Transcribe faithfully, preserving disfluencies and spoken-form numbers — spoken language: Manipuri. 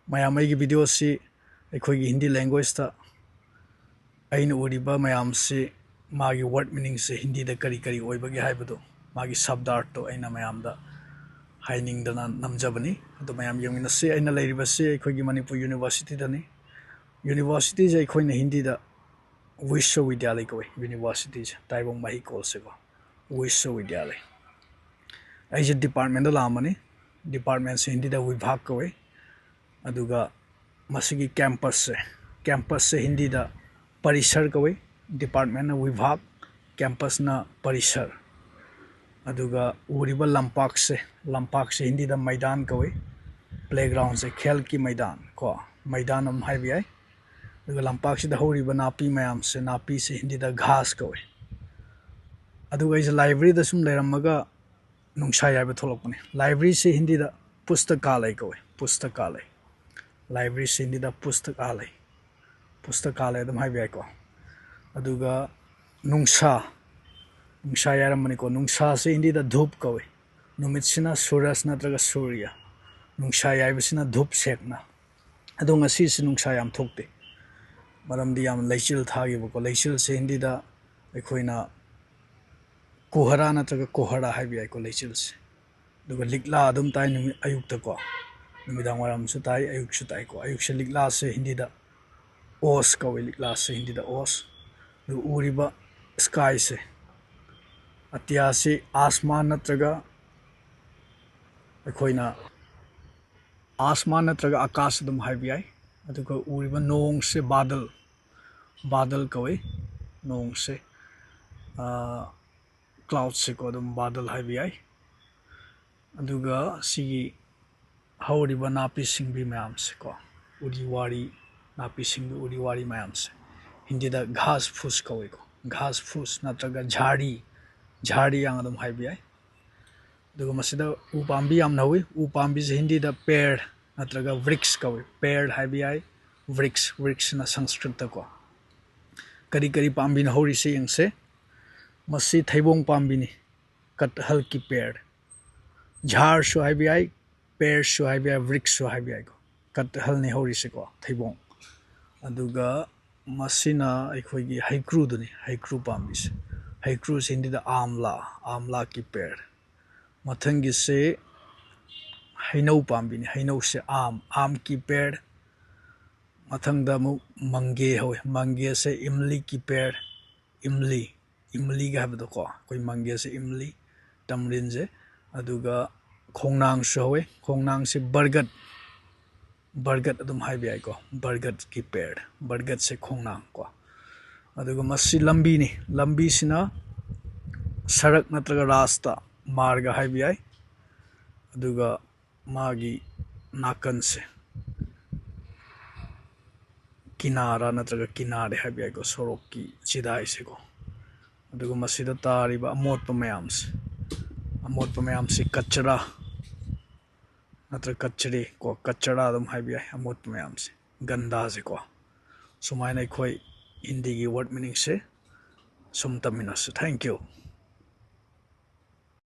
ꯃꯌꯥꯝ, ꯑꯩꯒꯤ video ꯁꯤ ꯑꯩꯈꯣꯏꯒꯤ Hindi language ꯇ ꯑꯩꯅ ꯎꯔꯤꯕ ꯃꯌꯥꯝꯁꯤ, ꯃꯥꯒꯤ word meaning ꯁꯦ Hindi ꯗ ꯀꯔꯤ ꯀꯔꯤ ꯑꯣꯏꯕꯒꯦ ꯍꯥꯏꯕꯗꯣ, ꯃꯥꯒꯤ ꯁꯕꯗ ꯑꯔꯊꯇꯣ ꯑꯩꯅ ꯃꯌꯥꯝꯗ ꯍꯥꯏꯅꯤꯡꯗꯅ ꯅꯝꯖꯕꯅꯤ꯫ ꯑꯗꯣ ꯃꯌꯥꯝ ꯌꯦꯡꯃꯤꯟꯅꯁꯤ꯫ ꯑꯩꯅ ꯂꯩꯔꯤꯕꯁꯤ ꯑꯩꯈꯣꯏꯒꯤ ꯃꯅꯤꯄꯨꯔ University ꯗꯅꯤ꯫ University ꯁꯦ ꯑꯩꯈꯣꯏꯅ Hindi ꯗ ꯕꯤꯁ꯭ꯋꯥꯕꯤꯗ꯭ꯌꯥꯂꯌ ꯀꯧꯏ꯫ University ꯁꯦ, ꯇꯥꯏꯕꯪ ꯃꯍꯩꯀꯣꯜꯁꯦꯀꯣ, ꯕꯤꯁ꯭ꯋꯥꯕꯤꯗ꯭ꯌꯥꯂꯌ꯫ ꯑꯩꯁꯦ department ꯗ ꯂꯥꯛꯑꯝꯕꯅꯤ꯫ Department ꯁꯦ Hindi ꯗ ꯚꯤꯚꯥꯒ ꯀꯧꯏ꯫ ꯑꯗꯨꯒ ꯃꯁꯤꯒꯤ campus ꯁꯦ, campus ꯁꯦ Hindi ꯗ ꯄꯔꯤꯁꯔ ꯀꯧꯏ꯫ Department ꯅ ꯚꯤꯚꯥꯒ, campus ꯅ ꯄꯔꯤꯁꯔ꯫ ꯑꯗꯨꯒ ꯎꯔꯤꯕ ꯂꯝꯄꯥꯛꯁꯦ, ꯂꯝꯄꯥꯛꯁꯦ Hindi ꯗ ꯃꯩꯗꯥꯟ ꯀꯧꯏ꯫ Playground ꯁꯦ, ꯈꯦꯜ ꯀꯤ ꯃꯩꯗꯥꯟ ꯀꯣ, ꯃꯩꯗꯥꯟ ꯑꯗꯨꯝ ꯍꯥꯏꯕ ꯌꯥꯏ꯫ ꯑꯗꯨꯒ ꯂꯝꯄꯥꯛꯁꯤꯗ ꯍꯧꯔꯤꯕ ꯅꯥꯄꯤ ꯃꯌꯥꯝꯁꯦ, ꯅꯥꯄꯤꯁꯦ Hindi ꯗ ꯘꯥꯁ ꯀꯧꯏ꯫ ꯑꯗꯨꯒ ꯑꯩꯁꯦ library ꯗ ꯁꯨꯝ ꯂꯩꯔꯝꯃꯒ ꯅꯨꯡꯁꯥ ꯌꯥꯏꯕ ꯊꯣꯛꯂꯛꯄꯅꯤ꯫ Library ꯁꯦ Hindi ꯗ ꯄꯨꯁꯇꯀꯥꯂꯌ ꯀꯧꯏ, ꯄꯨꯁꯇꯀꯥꯂꯌ꯫ Library ꯁꯦ Hindi ꯗ ꯄꯨꯁꯇꯀꯥꯂꯌ, ꯄꯨꯁꯇꯀꯥꯂꯌ ꯑꯗꯨꯝ ꯍꯥꯏꯕ ꯌꯥꯏꯀꯣ꯫ ꯑꯗꯨꯒ ꯅꯨꯡꯁꯥ, ꯅꯨꯡꯁꯥ ꯌꯥꯏꯔꯝꯕꯅꯤꯀꯣ꯫ ꯅꯨꯡꯁꯥꯁꯦ Hindi ꯗ ꯙꯨꯞ ꯀꯧꯏ꯫ ꯅꯨꯃꯤꯠꯁꯤꯅ ꯁꯨꯔꯖ ꯅꯠꯇ꯭ꯔꯒ ꯁꯨꯔꯌ, ꯅꯨꯡꯁꯥ ꯌꯥꯏꯕꯁꯤꯅ ꯙꯨꯞ ꯁꯦꯛꯅ꯫ ꯑꯗꯣ ꯉꯁꯤꯁꯤ ꯅꯨꯡꯁꯥ ꯌꯥꯝ ꯊꯣꯛꯇꯦ, ꯃꯔꯝꯗꯤ ꯌꯥꯝ ꯂꯩꯆꯤꯜ ꯊꯥꯈꯤꯕꯀꯣ꯫ ꯂꯩꯆꯤꯜꯁꯦ Hindi ꯗ ꯑꯩꯈꯣꯏꯅ ꯀꯨꯍꯔꯥ ꯅꯠꯇ꯭ꯔꯒ ꯀꯣꯍꯔꯥ ꯍꯥꯏꯕ ꯌꯥꯏꯀꯣ, ꯂꯩꯆꯤꯜꯁꯦ꯫ ꯑꯗꯨꯒ ꯂꯤꯛꯂꯥ ꯑꯗꯨꯝ ꯇꯥꯏ ꯅꯨꯃꯤꯠ ꯑꯌꯨꯛꯇꯀꯣ, ꯅꯨꯃꯤꯗꯥꯡ ꯋꯥꯏꯔꯝꯁꯨ ꯇꯥꯏ, ꯑꯌꯨꯛꯁꯨ ꯇꯥꯏꯀꯣ꯫ ꯑꯌꯨꯛꯁꯦ ꯂꯤꯛꯂꯥꯁꯦ Hindi ꯗ ꯑꯣꯁ ꯀꯧꯏ, ꯂꯤꯛꯂꯥꯁꯦ Hindi ꯗ ꯑꯣꯁ꯫ ꯑꯗꯨꯒ ꯎꯔꯤꯕ sky ꯁꯦ, ꯑꯇꯤꯌꯥꯁꯤ ꯑꯥꯁꯃꯥꯟ ꯅꯠꯇ꯭ꯔꯒ ꯑꯩꯈꯣꯏꯅ ꯑꯥꯁꯃꯥꯟ ꯅꯠꯇ꯭ꯔꯒ ꯑꯀꯥꯁ ꯑꯗꯨꯝ ꯍꯥꯏꯕ ꯌꯥꯏ꯫ ꯑꯗꯨꯒ ꯎꯔꯤꯕ ꯅꯣꯡꯁꯦ ꯕꯥꯗꯜ, ꯕꯥꯗꯜ ꯀꯧꯏ꯫ ꯅꯣꯡꯁꯦ, cloud ꯁꯦꯀꯣ, ꯑꯗꯨꯝ ꯕꯥꯗꯜ ꯍꯥꯏꯕ ꯌꯥꯏ꯫ ꯑꯗꯨꯒ ꯁꯤꯒꯤ ꯍꯧꯔꯤꯕ ꯅꯥꯄꯤ ꯁꯤꯡꯕꯤ ꯃꯌꯥꯝꯁꯦꯀꯣ, ꯎꯔꯤ ꯋꯥꯔꯤ, ꯅꯥꯄꯤ ꯁꯤꯡꯕꯤ, ꯎꯔꯤ ꯋꯥꯔꯤ ꯃꯌꯥꯝꯁꯦ Hindi ꯗ ꯘꯥꯁ ꯐꯨꯁ ꯀꯧꯏꯀꯣ꯫ ꯘꯥꯁ ꯐꯨꯁ ꯅꯠꯇ꯭ꯔꯒ ꯖꯥꯔꯤ, ꯖꯥꯔꯤ ꯌꯥꯡ ꯑꯗꯨꯝ ꯍꯥꯏꯕ ꯌꯥꯏ꯫ ꯑꯗꯨꯒ ꯃꯁꯤꯗ ꯎ ꯄꯥꯝꯕꯤ ꯌꯥꯝꯅ ꯍꯧꯋꯤ꯫ ꯎ ꯄꯥꯝꯕꯤꯁꯦ Hindi ꯗ ꯄꯦꯔ ꯅꯠꯇ꯭ꯔꯒ ꯕ꯭ꯔꯤꯛꯁ ꯀꯧꯏ꯫ ꯄꯦꯔ ꯍꯥꯏꯕ ꯌꯥꯏ, ꯕ꯭ꯔꯤꯛꯁ, ꯕ꯭ꯔꯤꯛꯁꯅ ꯁꯪꯁꯀ꯭ꯔꯤꯠꯇꯀꯣ꯫ ꯀꯔꯤ ꯀꯔꯤ ꯄꯥꯝꯕꯤꯅ ꯍꯧꯔꯤꯁꯦ ꯌꯦꯡꯁꯦ꯫ ꯃꯁꯤ ꯊꯩꯕꯣꯡ ꯄꯥꯝꯕꯤꯅꯤ, ꯀꯠꯍꯜ ꯀꯤ ꯄꯦꯔ꯫ ꯖꯥꯔꯁꯨ ꯍꯥꯏꯕ ꯌꯥꯏ, ꯄꯦꯔꯁꯨ ꯍꯥꯏꯕ ꯌꯥꯏ, ꯕ꯭ꯔꯤꯛꯁꯁꯨ ꯍꯥꯏꯕ ꯌꯥꯏꯀꯣ꯫ ꯀꯠꯍꯜꯅꯤ ꯍꯧꯔꯤꯁꯦꯀꯣ, ꯊꯩꯕꯣꯡ꯫ ꯑꯗꯨꯒ ꯃꯁꯤꯅ ꯑꯩꯈꯣꯏꯒꯤ ꯍꯩꯀ꯭ꯔꯨꯗꯨꯅꯤ, ꯍꯩꯀ꯭ꯔꯨ ꯄꯥꯝꯕꯤꯁꯦ꯫ ꯍꯩꯀ꯭ꯔꯨꯁꯦ ꯍꯤꯟꯗꯤꯗ ꯑꯥꯝꯂꯥ, ꯑꯥꯝꯂꯥ ꯀꯤ ꯄꯦꯔ꯫ ꯃꯊꯪꯒꯤꯁꯦ ꯍꯩꯅꯧ ꯄꯥꯝꯕꯤꯅꯤ, ꯍꯩꯅꯧꯁꯦ ꯑꯥꯝ, ꯑꯥꯝ ꯀꯤ ꯄꯦꯔ꯫ ꯃꯊꯪꯗ ꯑꯃꯨꯛ ꯃꯪꯒꯦ ꯍꯧꯋꯤ, ꯃꯪꯒꯦꯁꯦ ꯏꯝꯂꯤ ꯀꯤ ꯄꯦꯔ, ꯏꯝꯂꯤ, ꯏꯝꯂꯤꯒ ꯍꯥꯏꯕꯗꯣꯀꯣ, ꯑꯩꯈꯣꯏ ꯃꯪꯒꯦꯁꯦ ꯏꯝꯂꯤ, ꯇꯝꯔꯤꯟꯁꯦ꯫ ꯑꯗꯨꯒ ꯈꯣꯡꯅꯥꯡꯁꯨ ꯍꯧꯋꯦ, ꯈꯣꯡꯅꯥꯡꯁꯦ ꯕꯔꯒꯠ, ꯕꯔꯒꯠ ꯑꯗꯨꯝ ꯍꯥꯏꯕ ꯌꯥꯏꯀꯣ, ꯕꯔꯒꯠꯀꯤ ꯄꯦꯔ, ꯕꯔꯒꯠꯁꯦ ꯈꯣꯡꯅꯥꯡ ꯀꯣ꯫ ꯑꯗꯨꯒ ꯃꯁꯤ ꯂꯝꯕꯤꯅꯤ, ꯂꯝꯕꯤꯁꯤꯅ ꯁꯔꯛ ꯅꯠꯇ꯭ꯔꯒ ꯔꯥꯁꯇ, ꯃꯥꯔꯒ ꯍꯥꯏꯕ ꯌꯥꯏ꯫ ꯑꯗꯨꯒ ꯃꯥꯒꯤ ꯅꯥꯀꯟꯁꯦ ꯀꯤꯅꯥꯔꯥ ꯅꯠꯇ꯭ꯔꯒ ꯀꯤꯅꯥꯔꯦ ꯍꯥꯏꯕ ꯌꯥꯏꯀꯣ, ꯁꯣꯔꯣꯛꯀꯤ ꯆꯤꯗꯥꯏꯁꯦꯀꯣ꯫ ꯑꯗꯨꯒ ꯃꯁꯤꯗ ꯇꯥꯔꯤꯕ ꯑꯃꯣꯠꯄ ꯃꯌꯥꯝꯁꯦ, ꯑꯃꯣꯠꯄ ꯃꯌꯥꯝꯁꯦ ꯀꯆꯔꯥ ꯅꯠꯇ꯭ꯔꯒ ꯀꯆꯔꯦ ꯀꯣ, ꯀꯆꯔꯥ ꯑꯗꯨꯝ ꯍꯥꯏꯕ ꯌꯥꯏ, ꯑꯃꯣꯠꯄ ꯃꯌꯥꯝꯁꯦ, ꯒꯟꯗꯥꯁꯦꯀꯣ꯫ ꯁꯨꯃꯥꯏꯅ ꯑꯩꯈꯣꯏ ꯍꯤꯟꯗꯤꯒꯤ ꯋꯥꯔꯗ ꯃꯤꯅꯤꯡꯁꯦ ꯁꯨꯝ ꯇꯝꯃꯤꯟꯅꯁꯤ꯫ Thank you꯫